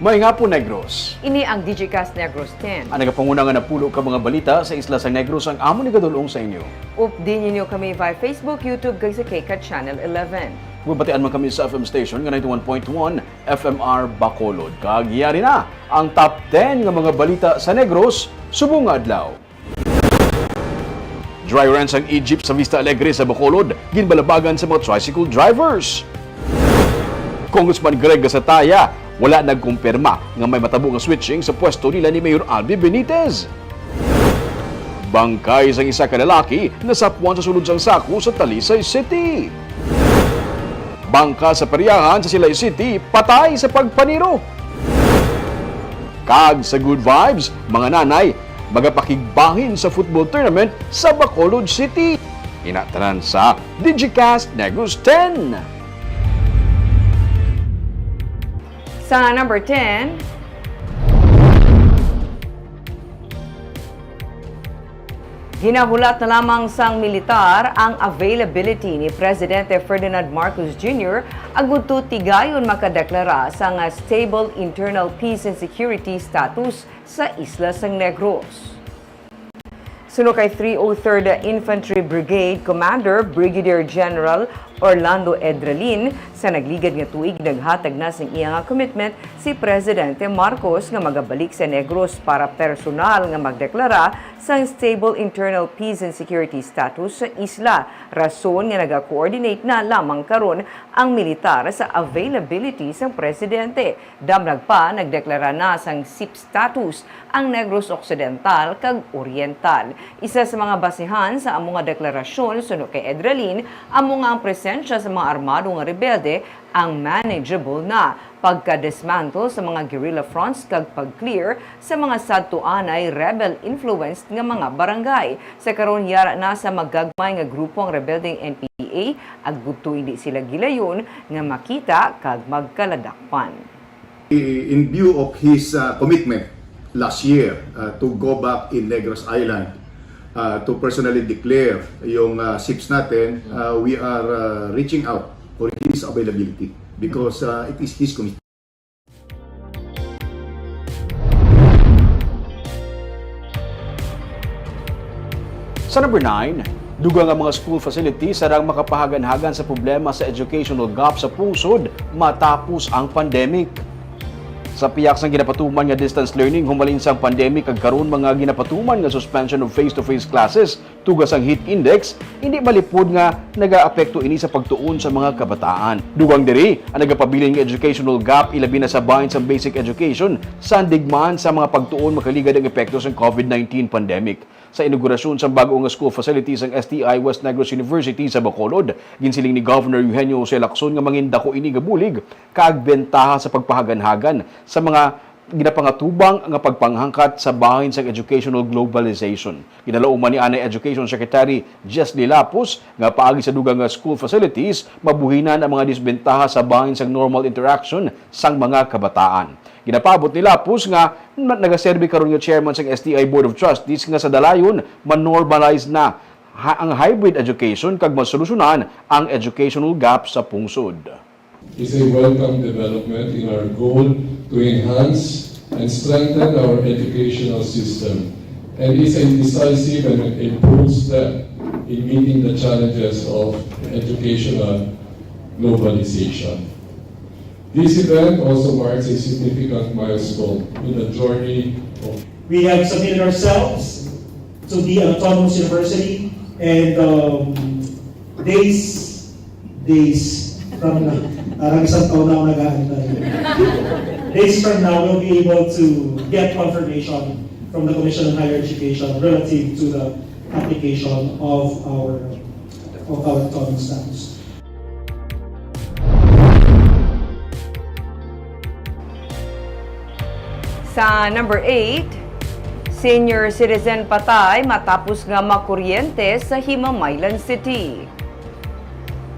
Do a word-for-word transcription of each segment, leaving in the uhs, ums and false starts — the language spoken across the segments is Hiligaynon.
Maayong hapon, Negros. Ini ang Digicast Negros ten. Ang nagapanguna nga napulo ka mga balita sa isla sang Negros ang amon igadul-ong sa inyo. Updi ninyo kami via Facebook, YouTube, kag sa KCAT Channel eleven. Mabatian man kami sa F M station nga ninety-one point one F M R Bacolod. Kag yari na ang top ten nga mga balita sa Negros subong nga adlaw. Dry run sang Egypt sa Vista Alegre sa Bacolod, ginbalabagan sa mga tricycle drivers. Congressman Greg Gasataya, wala nagkumpirma nga may matabo nga switching sa pwesto nila ni Mayor Albi Benitez. Bangkay sang isa ka lalaki nasapwan sa sulod sang sako sa Talisay City. Bangka sa peryahan sa Silay City patay sa pagpaniro. Kag sa good vibes, mga nanay, magapakigbahin sa football tournament sa Bacolod City. Ina tanan sa Digicast Negros ten. Sa number ten, ginahulat na lamang sang militar ang availability ni Presidente Ferdinand Marcos Junior agud to tigayon makadeklara sang stable internal peace and security status sa isla sang Negros. Suno kay three oh third Infantry Brigade Commander Brigadier General Orlando Edralin, sa nagligad nga tuig naghatag na sing iya nga commitment si Presidente Marcos nga magabalik sa Negros para personal nga magdeklara sang stable internal peace and security status sa isla, rason nga naga-coordinate na lamang karon ang militar sa availability sang presidente. Damlag pa, nagdeklara na sang SIP status ang Negros Occidental kag Oriental. Isa sa mga basehan sa amo nga deklarasyon, suno kay Edralin, amo nga ang presensya sa mga armado nga rebelde ang manageable na. Pagka-dismantle sa mga guerrilla fronts kag pag-clear sa mga sadto anay rebel-influenced nga mga barangay. Sa karon, yara na sa magagmay nga grupo ang rebeldeng N P A, agud to indi sila gilayon nga makita kag magkaladakpan. In view of his uh, commitment last year uh, to go back in Negros Island uh, to personally declare yung uh, SIPs natin, uh, we are uh, reaching out for his availability because uh, it is his commitment. Sa number nine, dugang nga mga school facilities sarang makapahaganhagan sa problema sa educational gap sa pungsod matapos ang pandemic. Sa pihak sang ginapatuman nga distance learning humalin sang pandemic kag karon mga ginapatuman nga suspension of face-to-face classes, tuga sang heat index, hindi malipod nga nagaapekto ini sa pagtuon sa mga kabataan. Dugang diri, ang nagapabilin nga educational gap, ilabi na sa bahin sang basic education, sandig man sa mga pagtuon makaligad ang epekto sang COVID nineteen pandemic. Sa inaugurasyon sang bag-o nga school facility sang S T I West Negros University sa Bacolod, ginsiling ni Governor Eugenio Jose Lacson nga mangin dako ini nga bulig kag bentaha sa pagpahaganhagan sa mga ginapangatubang nga pagpanghangkat sa bahin sang educational globalization. Ginalauman ni anay Education Secretary Jesly Lapus nga paagi sa dugang nga school facilities, mabuhinan ang mga disbentaha sa bahin sang normal interaction sang mga kabataan. Ginapaabot ni Lapus nga na- nagaserbi karon nga chairman sang S T I Board of Trustees nga sa dalayon man-normalize na ha- ang hybrid education kag masolusyonan ang educational gap sa pungsod. Is a welcome development in our goal to enhance and strengthen our educational system and is a decisive and a bold step in meeting the challenges of educational globalization. This event also marks a significant milestone in the journey of We have submitted ourselves to be an autonomous university and um, days days from now, parang isang taon na ako nag-aantay. Days from now, we'll be able to get confirmation from the Commission on Higher Education relative to the application of our of our autonomous status. Sa number eight, senior citizen patay matapos nga makuryente sa Himamaylan City.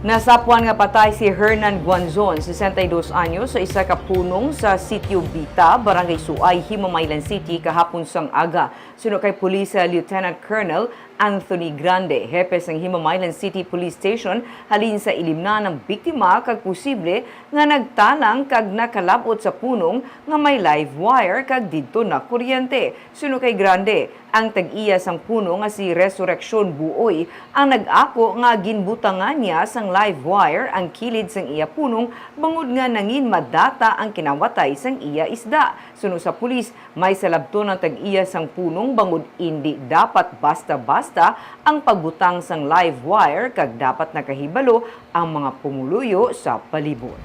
Nasapwan nga patay si Hernan Guanzon, sesenta y dos anyos, sa isa ka punong sa Sitio Bita, Barangay Suay, Himamaylan City, kahapon sang aga. Suno kay Police Lieutenant Colonel Anthony Grande, hepe sang Himamaylan City Police Station, halin sa ilimnan ang biktima kag posible nga nagtalang kag nakalab-ot sa punong nga may live wire kag didto nakuryente. Suno kay Grande, ang tag-iya sang puno nga si Resurreccion Buoy ang nag-ako nga ginbutangan niya sang live wire ang kilid sang iya punong bangod nga nangin madata ang kinawatay sang iya isda. Suno sa pulis, may salabton ang tag-iya sang punong bangod indi dapat basta-basta ang pagbutang sang live wire kag dapat nakahibalo ang mga pumuluyo sa palibot.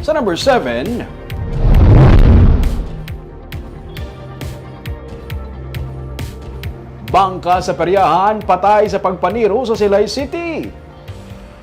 Sa number seven, bangka sa peryahan patay sa pagpaniro sa Silay City.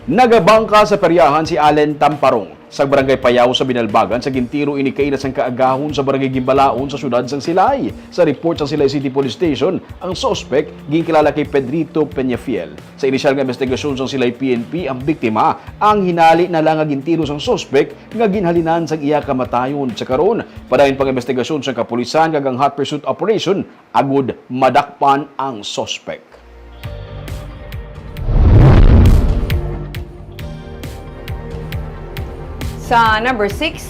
Nagabangka sa peryahan si Allen Tamparong sa Barangay Payaw sa Binalbagan sa gintiro ini kaina sang kaagahon sa Barangay Gimbalaon sa siyudad sang Silay. Sa report sang Silay City Police Station, ang suspek ginkilala kay Pedrito Peñafiel. Sa inisyal nga investigasyon sang Silay P N P, ang biktima ang hinali na lang nga gintiro sang suspek nga ginhalinan sang iya kamatayon. Sa karon, padayon pang investigasyon sang kapulisan kag ang hot pursuit operation agud madakpan ang suspek. Sa number six,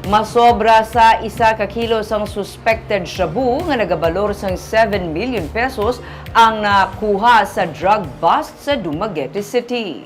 masobra sa isa ka kilo sang suspected shabu nga nagabalor sang seven million pesos ang nakuha sa drug bust sa Dumaguete City.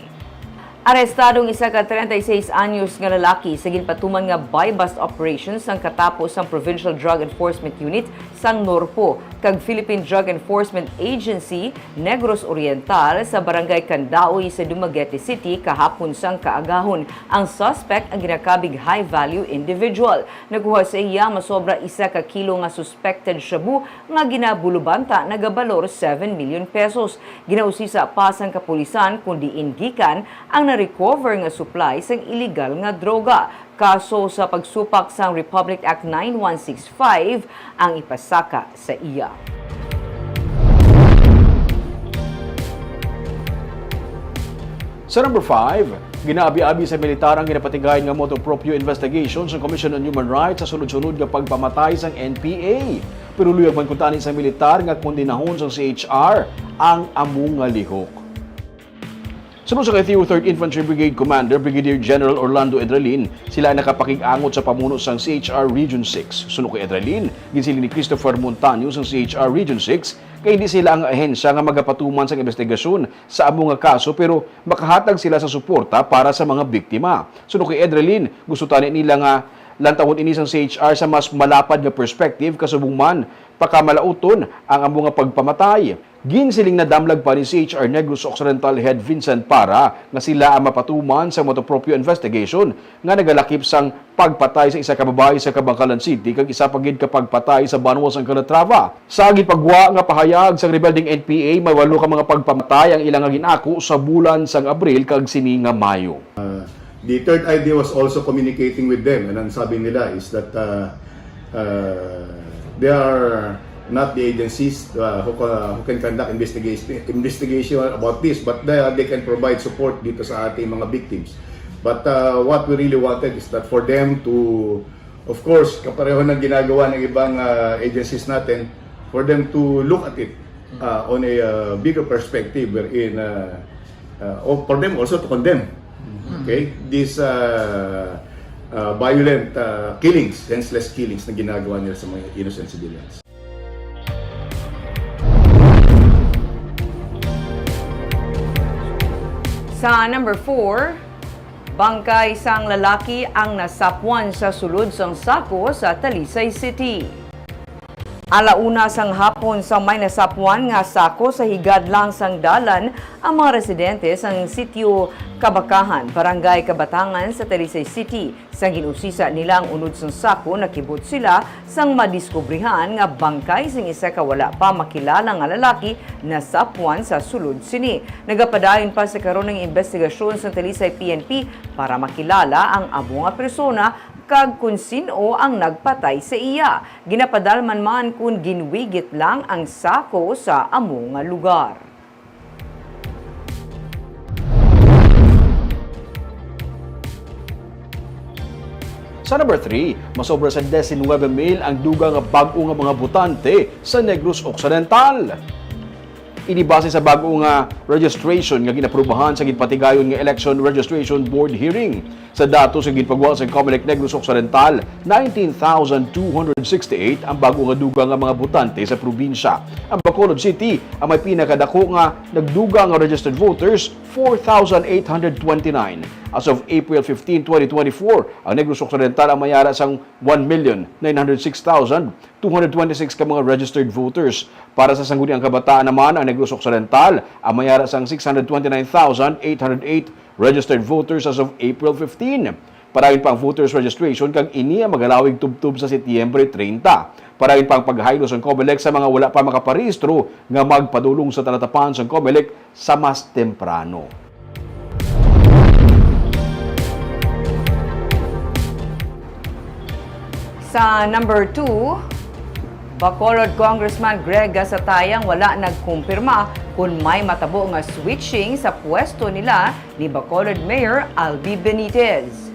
Arestado ang isa ka treinta y seis anyos nga lalaki sa ginpatuman nga buy-bust operation sang katapo sang Provincial Drug Enforcement Unit sang NORPO kag Philippine Drug Enforcement Agency Negros Oriental sa Barangay Candaoy sa Dumaguete City kahapon sang kaagahon. Ang suspect ang ginakabig high-value individual. Nakuha sa iya masobra isa ka kilo nga suspected shabu nga ginabulubanta nagabalor seven million pesos. Ginausisa pa sang kapulisan kon diin gikan ang na-recover nga supply sang iligal nga droga. Kaso sa pagsupak sang Republic Act nine one six five ang ipasaka sa iya. Sa number five, ginaabi-abi sa militar ang ginapatigayon nga motu proprio investigation sa Commission on Human Rights sa sunod-sunod nga pagpamatay sang N P A. Pero luyag man kuntani sa militar nga kondenahon sang C H R ang amo nga lihok. Suno sa kay Theo Third Infantry Brigade Commander Brigadier General Orlando Edralin, sila ang nakapakig-angot sa pamuno sang C H R Region six. Suno kay Edralin, ginsiling ni Christopher Montaño sang C H R Region six, kay hindi sila ang ahensya nga magapatuman sang investigasyon sa amo nga kaso, pero makahatag sila sa suporta para sa mga biktima. Suno kay Edralin, gusto tani nila nga lantawon ini sang C H R sa mas malapad nga perspective, kasubong man pakamalauton ang amo nga pagpamatay. Ginsiling na damlag pa ni C H R Negros Occidental Head Vincent Para nga sila ang mapatuman sa motu proprio investigation nga nagalakip sang pagpatay sa isa ka babayi sa Kabankalan City kag isa pa gid ka pagpatay sa banwa sang Calatrava. Sa gipagwa nga pahayag sang rebeldeng N P A, may walo ka mga pagpamatay ang ila nga gin-ako sa bulan sang Abril kag sini nga Mayo. The third I D was also communicating with them, and ang sabi nila is that uh, uh, they are not the agencies uh, who, ca- who can conduct investigation, investigation about this, but they, they can provide support dito sa ating mga victims. But uh, what we really wanted is that for them to, of course, kapareho ng ginagawa ng ibang uh, agencies natin, for them to look at it uh, on a uh, bigger perspective wherein uh, uh, for them also to condemn, okay, these uh, uh, violent uh, killings, senseless killings na ginagawa nila sa mga innocent civilians. Sa number four, bangkay sang lalaki ang nasapwan sa sulod sang sako sa Talisay City. Ala una sang hapon sa may nasapwan nga sako sa higad lang sang dalan ang mga residente sang sitio Kabakahan, Barangay Kabatangan sa Talisay City. Sang gin-usisa nila ang unod sang sako, nakibot sila sang madiskubrihan nga bangkay sang isa ka wala pa makilala nga lalaki nasapwan sa sulod sini. Nagapadayon pa sa karon ang imbestigasyon sang Talisay P N P para makilala ang amo nga persona kag kon sin-o ang nagpatay sa iya. Ginapadalman man kon ginwigit lang ang sako sa amo nga lugar. Sa number three, masobra sa diecinuebe mil ang dugang nga bag-o nga mga botante sa Negros Occidental. Ini base sa bag-o nga registration nga ginaprubahan sa ginpatigayon nga Election Registration Board hearing. Sa datos nga ginpagwa sa Comelec Negros Occidental, nineteen thousand two hundred sixty-eight ang bag-o nga dugang nga mga botante sa probinsya. Ang Bacolod City ang may pinakadako nga nagdugang nga registered voters, four thousand eight hundred twenty-nine. As of April fifteen, twenty twenty-four, ang Negros Occidental ang may ara sang one million nine hundred six thousand two hundred twenty-six ka mga registered voters. Para sa Sangguniang Kabataan naman, ang Negros Occidental ang may ara sang six hundred twenty-nine thousand eight hundred eight registered voters as of April fifteen. Parayon pa ang voters registration, kag ini ang magalawig tubtob sa Setyembre treinta. Parayon pa ang paghaylo sang Comelec sa mga wala pa makaparehistro nga magpadulong sa talatapan sang Comelec sa mas temprano. Sa number two, Bacolod Congressman Greg Gasataya ang wala nagkumpirma kon may matabo nga switching sa pwesto nila ni Bacolod Mayor Albi Benitez.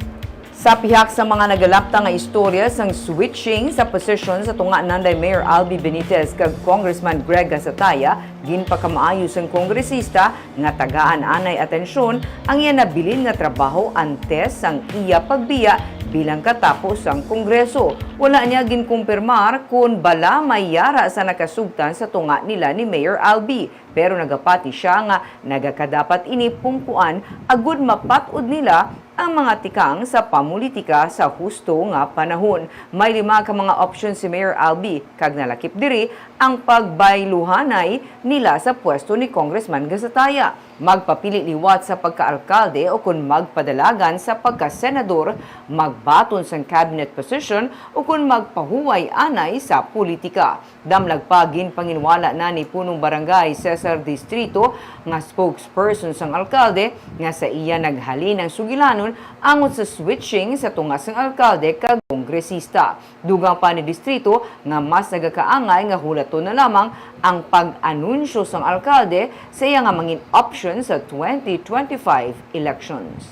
Sa pihak sa mga nagalapta nga istorya sang switching sa posisyon sa tunga nanday Mayor Albi Benitez kag Congressman Greg Gasataya, ginpakamaayo sang kongresista nga tagaan anay atensyon ang iya nabilin nga trabaho antes sang iya pagbiya bilang katapo sang Kongreso. Wala niya ginkumpirmar kon bala may yara sa nakasugtan sa tunga nila ni Mayor Albi, pero nagapati sia nga nagakadapat ini pungkuan agud mapat-od nila ang mga tikang sa pamulitika sa husto nga panahon. May lima ka mga option si Mayor Albi, kag nalakip diri ang pagbayluhanay nila sa pwesto ni Congressman Gasataya. Magpapili liwat sa pagkaalkalde o kon magpadalagan sa pagkasenador, magbaton sang cabinet position o kon magpahuway anay sa politika. Damlag pa, ginpanginwala na ni Punong Barangay Cesar Distrito nga spokesperson sang alkalde nga sa iya naghalin ang sugilanon angot sa switching sa tunga sang alkalde kag kongresista. Dugang pa ni Distrito nga mas nagakaangay nga hulaton na lamang ang pag-anunsyo sang alkalde sa iya nga mangin option sa twenty twenty-five elections.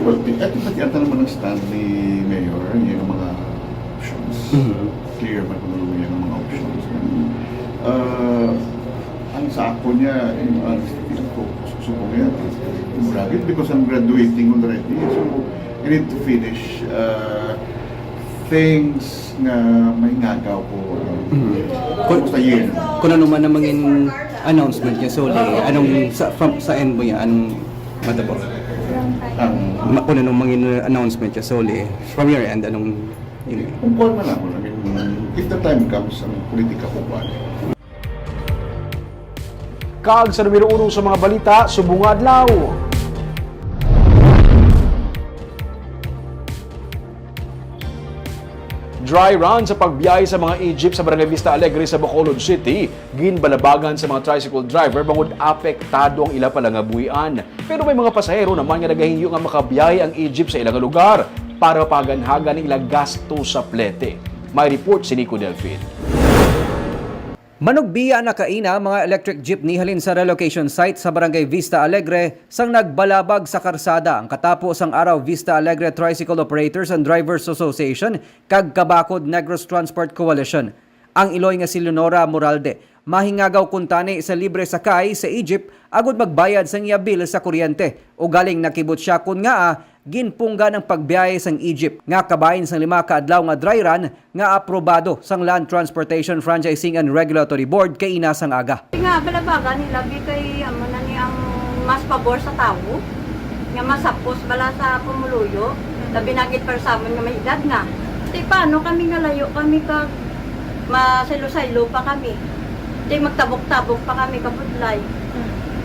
Well, ti-, I think pati ata naman ang stand ni Mayor, ang iyang mga options. Mhm. Clear man kung ano ang iyang mga options. And, uh, ang sa ako niya, yung, uh, feeling ko, susuko niya, muragit because I'm graduating already. So, I need to finish, uh, things nga may ngagaw ko. Mhm. Kung, Kumusta yun? Kung ano man ang mangin announcement niya, so, anong sa, from, sa end mo yan, anong matabo? Ang Ma-, kung anong mangin announcement niya, so, from your end, anong yun? Kung kuwan man ako, I mean, if the time comes, ang politika ko kuwan. Kag sa numero uno sa mga balita, subong nga adlaw. Dry run sa pagbiyahe sa mga e-jeep sa Barangay Vista Alegre sa Bacolod City. Ginbalabagan sa mga tricycle driver bangod apektado ang ila palangabuhian. Pero may mga pasahero naman nga nagahingyo nga makabiyahe ang e-jeep sa ilang lugar para paganhagan ang ilang gasto sa plete. May report si Nico Delfin. Manugbiya na kaina ang mga electric jeepney halin sa relocation site sa Barangay Vista Alegre sang nagbalabag sa karsada ang katapo sang Araw Vista Alegre Tricycle Operators and Drivers Association kag Kabakod Negros Transport Coalition. Ang iloy nga si Leonora Moralde mahingagaw kuntani sa libre sakay sa e-jeep agud magbayad sang iya bill sa kuryente. Ugaling nakibot siya kon ngaa ginpunggan ang pagbiyahe sang e-jeep nga kabahin sang lima ka adlaw nga dry run nga aprobado sang Land Transportation Franchising and Regulatory Board kaina sang aga. Nga balabagan nila bi kay amo na ni ang mas pabor sa tawo nga masapos bala sa pumuluyo, labi na gid para sa amon nga may edad na. Ti paano kami nga layo kami kag masaylo-saylo pa kami? Ti magtabok-tabok pa kami kabudlay.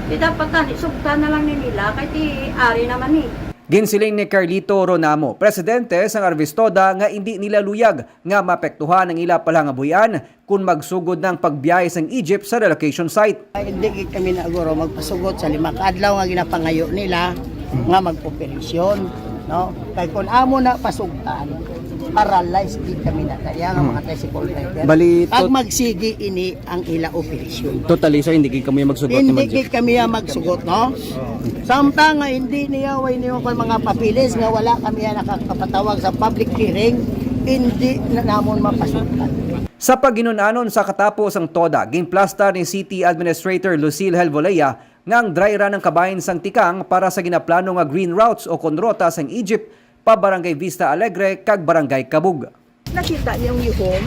Ti dapat tani sugta na lang ni nila kay ti ari naman ni. Ginsiling ni Carlito Ronamo, presidente sang Arvistoda, nga indi nila luyag nga maapektuhan ang ila palangabuhian kon magsugod na ang pagbiyahe sang e-jeep sa relocation site. Ay, hindi gid kami na guro magpasugot sa lima ka adlaw nga ginapangayo nila nga mag-operasyon, no? Kay kung amo na pasugtan, paralyzed gid kami na kaya nga Hmm. mga tricycle driver. Bali, Pag tot- magsigi ini ang ila operasyon. Totally, sir, hindi gid kami magsugot Hindi naman, sir. Gid kami ang magsugot, no? Samtang nga hindi niya, way niyo kung mga papilis nga wala kami ang nakakapatawag sa public hearing, Hindi na namon mapasukan. Sa paghinun-anon sa katapo sang toda, ginplastar ni City Administrator Lucille Helvolea nga ang dry run ang kabahin sang tikang para sa ginaplano nga green routes o kon rota sang Egypt pa Barangay Vista Alegre kag Barangay Cabug. Nakita niyo ang yuhom?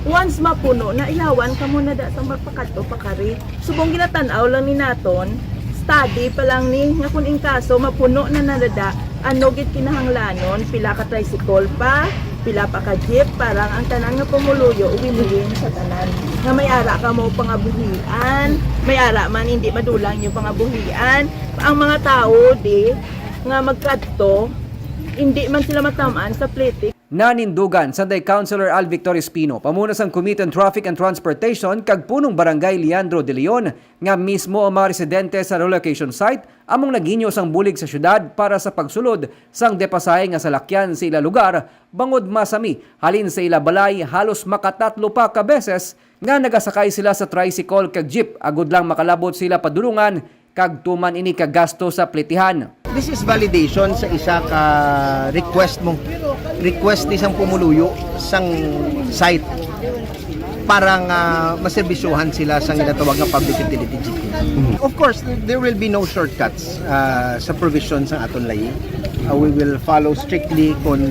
Once mapuno na, ilawan kamo na da sa magpakadto pa kari. Subong ginatan-aw lang ni naton, study pa lang ni, nga kung in kaso mapuno na nadada, ano gid kinahanglanon, pila ka tricycle pa, pila pa ka jeep, para ang tanan nga pumuluyo win-win sa tanan. Nga may ara kamo pangabuhian, may ara man hindi madulang yung pangabuhian. Ang mga tao di nga magkadto, hindi man sila matamaan sa plitik. Nanindugan sanday Councilor Al Victor Espino, pamuno sang Committee on Traffic and Transportation, kag punong barangay Leandro de Leon, nga mismo ang mga residente sa relocation site among naghinyo sang bulig sa syudad para sa pagsulod sang depasahe nga salakyan sa ila lugar, bangod masami halin sa ila balay halos makatatlo pa ka beses nga nagasakay sila sa tricycle kag jeep agud lang makalabot sila padulungan kag tuman ini ka gasto sa plitihan. This is validation sa isa ka request mo. Request ni sang pumuluyo sang site para nga maserbisyohan sila sa ginatawag nga public utility jeepney. Of course, there will be no shortcuts ah, sa provision sa aton layi. Ah, we will follow strictly kon,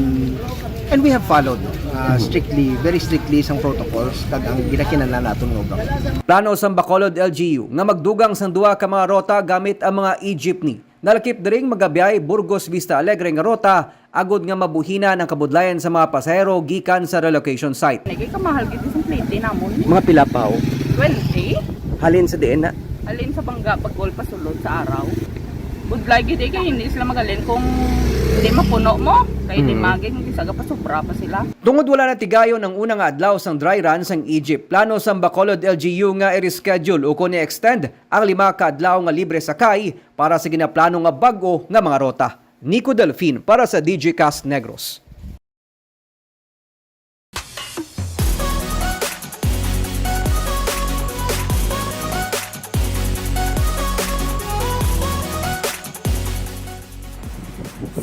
and we have followed ah, strictly, very strictly sang protocols kag ang ginakinahanglan naton nga obra. Plano sang Bacolod L G U nga magdugang sang duha ka mga rota gamit ang mga e-jeepney. Nalakip diri ang magabiyay Burgos Vista Alegre nga rota agud nga mabuhinan ang kabudlayan sa mga pasahero gikan sa relocation site. Nagay kamahal gid sa plete namon. Mga pila pa, oh? Twenty? Halin sa diin na? Halin sa Bangga, Bacol, pasulod sa Araw. Budlay gid eh, kay hindi sila magalin kung hindi mapuno mo. Kay di Mm. maging, kung isa ka pa, sobra pa sila. Tungod wala na tigayon ang una nga adlaw sang dry run sang e-jeep, plano sang Bacolod L G U nga i-reschedule o kon i-extend ang lima ka adlaw nga libre sakay para sa ginaplano nga bag-o nga mga rota. Nico Delfin para sa D J Cast Negros.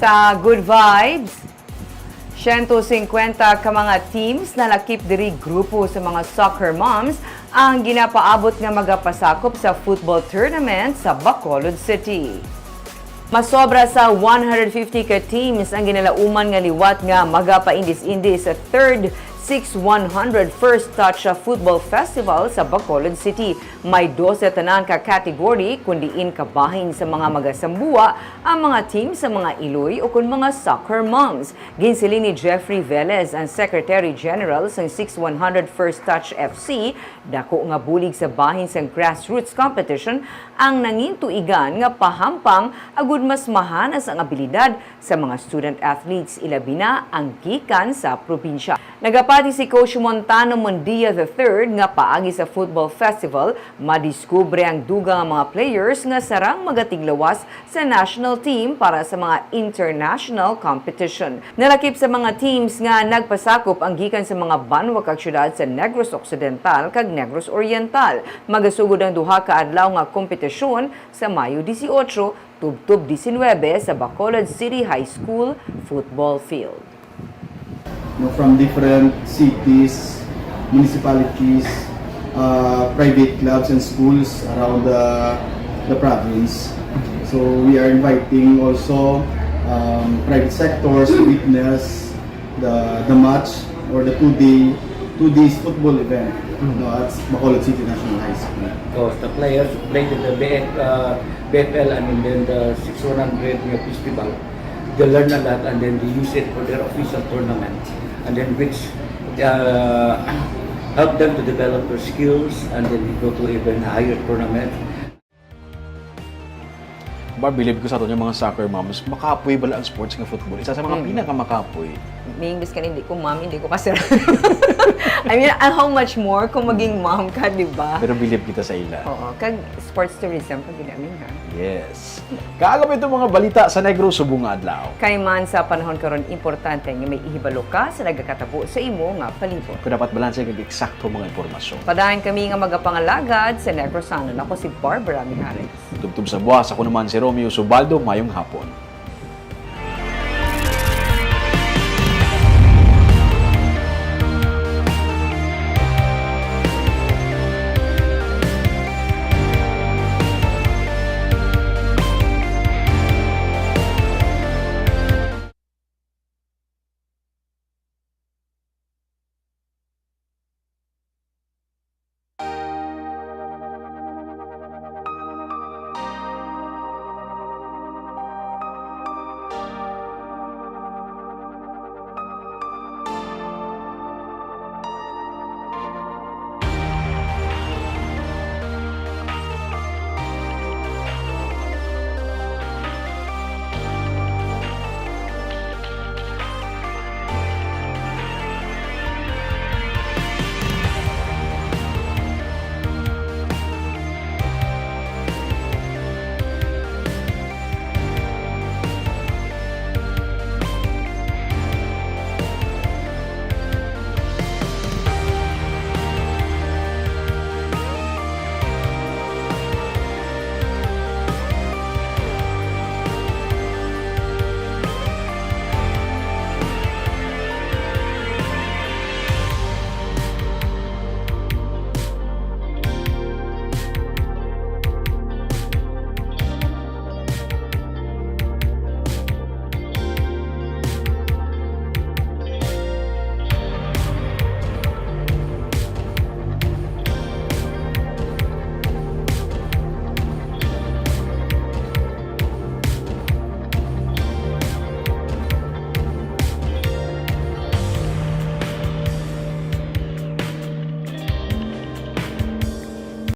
Sa Good Vibes, siyento singkwenta ka mga teams nalakip diri grupo sa mga soccer moms ang ginapaabot nga magapasakop sa football tournament sa Bacolod City. Masobra sa one hundred fifty ka teams ang ginalauman nga liwat nga magapaindis-indis sa third six one hundred First Touch Football Festival sa Bacolod City. May dose tanan ka category, kun diin kabahin sa mga magasambua ang mga team sa mga iloy o kon mga soccer moms. Ginsiling ni Jeffrey Velez, ang Secretary General sang six one hundred First Touch F C, dako nga bulig sa bahin sang grassroots competition ang nangintuigan nga pahampang agud mas mahanas ang abilidad sa mga student athletes, ilabi na ang gikan sa probinsya. Nagapati si Coach Montano Mundia the third nga paagi sa football festival, madiskubre ang dugang nga mga players nga sarang magatiglawas sa national team para sa mga international competition. Nalakip sa mga teams nga nagpasakop ang gikan sa mga banwa kag syudad sa Negros Occidental kag Negros Oriental. Magasugod ang duha ka adlaw nga kompetisyon sa Mayo dieciocho tubtob diecinuebe sa Bacolod City High School football field. You know, from different cities, municipalities, uh, private clubs and schools around the, the province. So we are inviting also um, private sectors to witness the, the match or the two-day two days football event no, at Bacolod City National High School. Because the players played in the B F, uh, B F L and then the six one hundred nga festival, they learn a lot and then they use it for their official tournament. And then which uh, help them to develop their skills and then they go to even higher tournament. Ba, bilib ko sa aton nga mga soccer moms, makapoy bala ang sports nga football. Isa sa mga Mm. pinakamakapoy. Ming, biskan hindi ko mom, hindi ko kasir. I mean, ah, how much more kung maging mom ka, di ba? Pero bilib kita sa ila. Oo, kag sports tourism pag ginamin ha. Yes. Kaagap ito mga balita sa Negros subong nga adlaw. Kay man sa panahon karon, importante nga may ihibalo ka sa nagakatabo sa imo nga palibot. Kung dapat balanse kag eksakto mga impormasyon. Padayon kami nga magapangalagad sa Negrosanon. Ako si Barbara Mijares. Tubtob sa buwas, ako naman si Romeo Subaldo. Mayong hapon.